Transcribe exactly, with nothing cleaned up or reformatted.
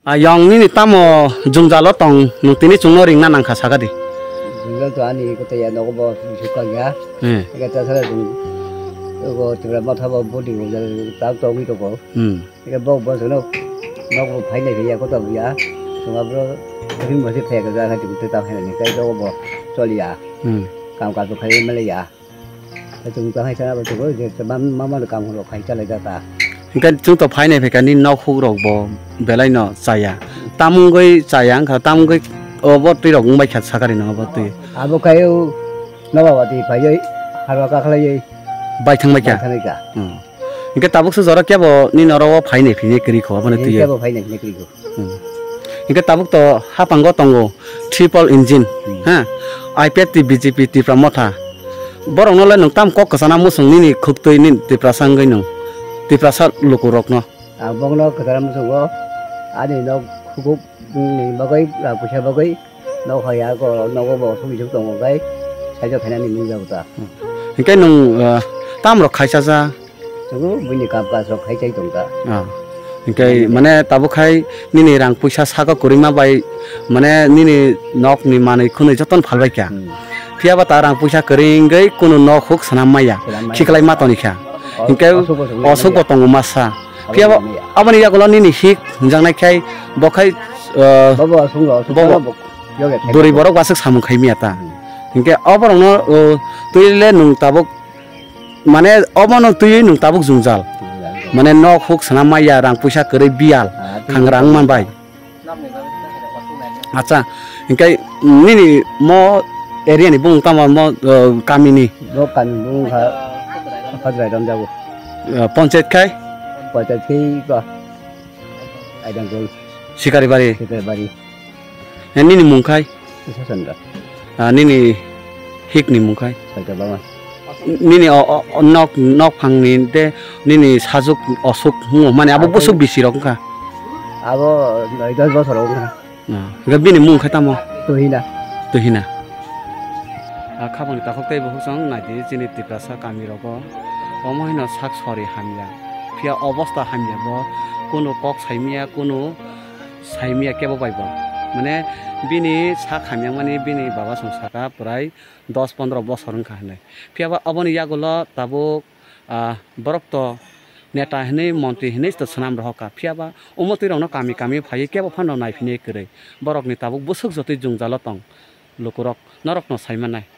A yong nini tamo jwngjalo tong, nwng tini chwngno ringna nangkha, sakadi. Jwngjal to ani koto ya, nogo bo sukha ya. Hmm. Ega ta sara jwng, ogo tibra matha bo body bo jal ta tongwi togo. Hmm. Ega bo bo jwno nogo phainai ya koto ya. Chwng abro ring bo se phai ga ja kha jwng ta phainai kai nogo bo choli ya. Hmm. Kam kaam to khai male ya. Chwng to hai sana bo to je ma ma kam rok khai chalai da ta. Hingke chwng to phainai phaikha nini nok huk rok bo belai no chaya. Tamungoi chaya wngkha, tamungoi obo twi rok wngbai kha sakari no obo twi. Abo khai o nogo wati phaioi harwa kakhlaioi. Bai thang bai kha. Bai thang bai kha. Hmm. Hingke tabuk se jora kebo nini oro o phainai phinai kwrwi kho, abono twi. Kebo phainai phinai kwrwi kho. Hmm. Hingke tabuk to hapango tongo triple engine, hmm, ha, I P F T, B J P, Tipra Motha. Borokno le nwng tam kok kwchana muchung nini khuktwi nini Tiprasa wngwi nwng, Tiprasa lukurokno. Ang bokno kwchana muchungo, ani nok khukuk ni bagwi, rang puisa bagwi, nok haya ko nogo bo sumijwk tongo khe, saijo khainani nukjago ta. Hmm. Hingke nwng, ah, tamrok khaichaja? Chwngno buini kam kaas rok khai chai tong ta. Ah. Hingke mane tabuk khai nini rang puisa saka kwrwima bai mane nini nok ni manwi khwnwi jotono phalbai kha. Hmm. Phiya ba ta rang puisa kwrwi wngwi kunu nok huk swnam maya. Swnam maya. Khiklai ma toni kha. O-, hingke osuk bo swnam maya. Osuk bo tongo masa. Abo phiya ba maya. Aboni yagulo nini hik hwnjaknai khai bo khai, ah, bobo osuk bo osuk bobo. Bobo yoge khai bwrwi bobo. Borok wasuk samung khai miya ta. Hmm. Hingke oborokno, ah, twi le nwng tabuk Mane obono twiwi nwng tabuk jwngjal. Jwngjal. Mane nok huk swnam maya, rang puisa kwrwi biyal, ah, khangra wng man bai. Acha, hingke nini mo area ni bumung tamo mo, eh, kami ni? Bo kami bumung kha Hajrai Ramjago. Eh, panchayat khai? Panchayat khai ba. Aidangkul. Sikaribari. Sikaribari. Eh, nini mung khai? Isa Chandra. Ah, nini hik ni mung khai? Saita Baman. Nini o, o, o nok, nok phang ni de nini sajuk osuk hungo mani abo. Abo bwswk bisi rok wngkha? Abo noi dos bosor rok wngkha. Ah, hingke bini mung khai tamo? Tuhina. Tuhina. Ah, khabangni takhuk tei bukhuk chwng naidi chini Tiprasa kami rogo. Omo hino sak sori hamya. Phiya obosta hamya bo. Kunu kok saimya, kunu saimya kebo bai bo. Mane bini sak hamya mani bini baba song saka pwrai dos pondro bosor wngkha hinwi. Phiya ba aboni yagulo tabuk, ah, borok to neta hinwi montri hinwi to swnam rohor kha. Phiya ba omo twi rokno kami kami phaiwi kebo phano naiphini kwrwi. Borokni tabuk bwswk jotoi jwngjalo tong lukurok. Norokno sai mannai.